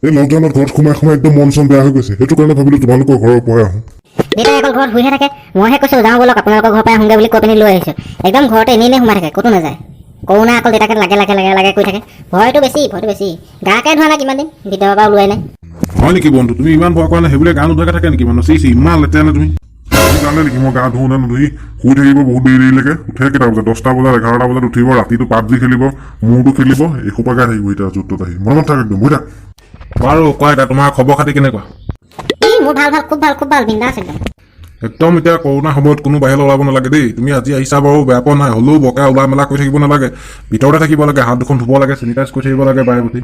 এই লকডাউনত ঘৰত সোমাই সোমাই একদম মন চন বেয়া হৈ গৈছে। সেইটো কাৰণে ভাবিলো তোমালোকৰ ঘৰৰ পৰাই আহোঁ। দেউতাই অকল ঘৰত শুইহে থাকে। মইহে কৈছোঁ, যাওঁ ব'লক, আপোনালোকৰ ঘৰৰ পৰাই আহোঁগৈ বুলি কৈ পিনি লৈ আহিছোঁ। একদম ঘৰতে এনেই এনেই সোমাই থাকে, ক'তো নাযায়। কৰোণা অকল দেউতাকে লাগে লাগে লাগে লাগে কৰি থাকে। ভয়টো বেছি, ভয়টো বেছি। গাকে ধোৱা নাই কিমান দিন, ভিতৰৰ পৰা ওলোৱাই নাই। হয় নেকি বন্ধু? তুমি ইমান ভয় কৰা নাই? সেইবোলে গা নোধোৱাকৈ থাকে নেকি মানুহ? চি চি, ইমান লেতেৰা নে তুমি? তুমি জানে নেকি মই গা ধুওঁ নে নুধুই? শুই থাকিব বহুত দেৰি দেৰিলৈকে। উঠে কেইটা বজাত? 10টা বজাত, 11টা বজাত উঠিব। ৰাতিটো পাবজি খেলিব, মূৰটো খেলিব, এসোপা গাই থাকিব। এতিয়া য'ত ত'ত আহি মনত থাক, একদম বহি থাক। বাৰু কোৱা, এতিয়া তোমাৰ খবৰ খাতি কেনেকুৱা? এই মোৰ ভাল ভাল, খুব ভাল, খুব ভাল, বিন্দাছ একদম। একদম এতিয়া কৰোণা সময়ত কোনো বাহিৰলৈ ওলাব নালাগে দেই। তুমি আজি আহিছা বাৰু, বেয়া পোৱা নাই। হ'লেও বৰকৈ ওলাই মেলা কৰি থাকিব নালাগে, ভিতৰতে থাকিব লাগে। হাত দুখন ধুব লাগে, চেনিটাইজ কৰি থাকিব লাগে বাৰে প্ৰতি।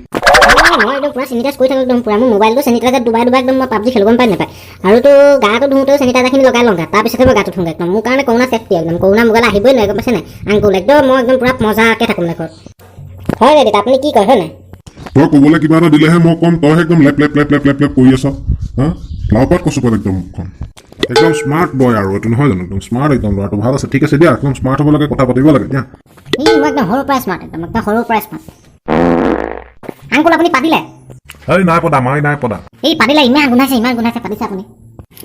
অঁ, মই একদম পূৰা চেনিটাইজ কৰি থাকোঁ, একদম পূৰা। মোৰ মোবাইলটো চেনিটাইজাৰ ডুবাই ডুবাই একদম মই পাবজি খেলো, গম পাই নাপায়। আৰু তো গাটো ধুওঁতেও চেনিটাইজাৰখিনি লগাই লওঁ গাত, তাৰপিছতহে মই গাটো ধুওঁগৈ। একদম মোৰ কাৰণে কৰোণা চেফটি একদম। কৰোণা মোবাইল আহিবই নোৱাৰে, গম পাইছে নাই আংকুল? একদম মই একদম পূৰা মজাকৈ থাকোঁ মানে ঘৰত। হয় নাই দেউতা? আপুনি কি কয়, হয় নাই? তই ক'বলৈ কিবা এটা দিলেহে মই ক'ম। তই একদম লেপ লেপ লেপ লেপ লেপ লেপ কৰি আছ। হা, লাওপাত কচুপাত একদম মুখখন। একদম স্মাৰ্ট বয় আৰু এইটো, নহয় জানো? একদম স্মাৰ্ট, একদম ল'ৰাটো ভাল আছে। ঠিক আছে দিয়া, একদম স্মাৰ্ট হ'ব লাগে, কথা পাতিব লাগে দিয়া। এই মই একদম সৰুৰ পৰাই স্মাৰ্ট, একদম একদম সৰুৰ পৰাই স্মাৰ্ট। আংকুল, আপুনি পাতিলে? এই নাই পতা, মাই নাই পতা। এই পাতিলে, ইমান গোন্ধাইছে, ইমান গোন্ধাইছে। পাতিছে আপুনি?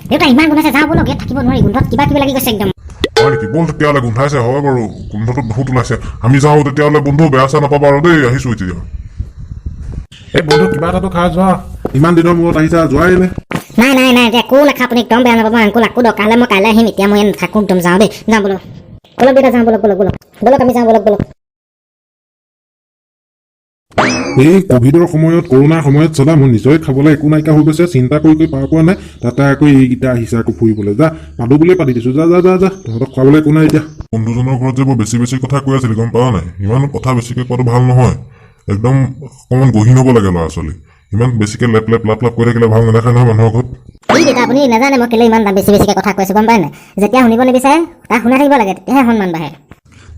দেউতা, ইমান গোন্ধাইছে, যাওঁ ব'লক, ইয়াত থাকিব নোৱাৰি। গোন্ধত কিবা কিবি লাগি গৈছে একদম। হয় নেকি? ব'ল তেতিয়াহ'লে। গোন্ধাইছে হয় বাৰু, গোন্ধটো বহুত ওলাইছে। আমি যাওঁ তেতিয়াহ'লে বন্ধু, বেয়া চেয়া নাপাবা আৰু দেই। আহিছোঁ এতিয়া। এই বন্ধু, কিবা এটাতো খাই যোৱা। ইমান দিনৰ মূৰত আহিছা, যোৱাই নে? নাই নাই নাই, এতিয়া একো নাখা। আপুনি একদম বেয়া নাপাব আংকুল। আকৌ দৰকাৰ হ'লে মই কাইলৈ আহিম। এতিয়া মই ইয়াত নাথাকোঁ, একদম যাওঁ দেই। যাওঁ ব'লক, ব'লক দেউতা, যাওঁ ব'লক, ব'লক, ব'লক, ব'লক, আমি যাওঁ, ব'লক, ব'লক। এই কভিডৰ সময়ত, কৰোণাৰ সময়ত চলা মোৰ নিজৰে খাবলৈ একো নাইকিয়া হৈ গৈছে, চিন্তা কৰি কৰি পাৰ পোৱা নাই। তাতে আকৌ এইকেইটা আহিছে আকৌ ফুৰিবলৈ। যা, পাতো বুলিয়ে পাতি দিছোঁ। যা যা যা যা, তহঁতক খুৱাবলৈ একো নাই এতিয়া। বন্ধুজনৰ ঘৰত যে বৰ বেছি বেছি কথা কৈ আছিলি, গম পাৱ নাই? ইমান কথা বেছিকৈ কোৱাটো ভাল নহয়। একদম অকণমান গহীন হ'ব লাগে ল'ৰা ছোৱালী। ইমান বেছিকৈ লেপ লেপ লাপ লাপ কৰি থাকিলে ভাল নেদেখায় নহয় মানুহৰ ঘৰত। এই দেউতা, আপুনি নাজানে মই কেলৈ ইমান বেছি বেছিকৈ কথা কৈ আছোঁ, গম পায় নাই? যেতিয়া শুনিব নিবিচাৰে তাক শুনাই থাকিব লাগে, তেতিয়াহে সন্মান বাঢ়ে।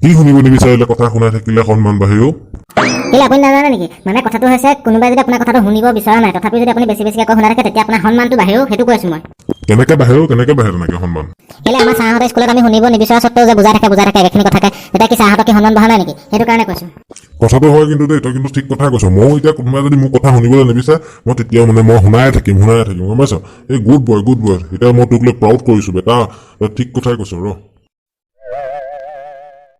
কি শুনিব নিবিচাৰিলে কথা শুনাই থাকিলে সন্মান বাঢ়েও? কেলৈ, আপুনি নাজানে নেকি? মানে কথাটো হৈছে, কোনোবাই যদি আপোনাৰ কথাটো শুনিব বিচৰা নাই, তথাপিও যদি আপুনি বেছি বেছিকৈ কৈ শুনাই থাকে, তেতিয়া আপোনাৰ সন্মানটো বাঢ়েও, সেইটো কৈ আছোঁ মই। কেনেকে বাঢ়েও? কেনেকে বাঢ়ে তেনেকে সন্মান? কেলৈ, আমাৰ ছাৰহঁতে স্কুলত আমি শুনিব নিবিচৰা সত্ত্বেও যে বুজাই থাকে, বুজাই থাকে একেখিনি কথাকে, তেতিয়া কি ছাৰহঁতক কি সন্মান বঢ়া নাই নেকি? সেইটো কাৰণে কৈছোঁ। কথাটো হয় কিন্তু দেই, তই কিন্তু ঠিক কথা কৈছ। ময়ো এতিয়া কোনোবাই যদি মোৰ কথা শুনিবলৈ নিবিচাৰে, মই তেতিয়াও মানে মই শুনাই থাকিম, শুনাই থাকিম, গম পাইছ? এই গুড বয়, গুড বয়। এতিয়া মই তোক লৈ প্ৰাউড কৰিছোঁ বেটা। তই ঠিক কথাই কৈছ ৰ।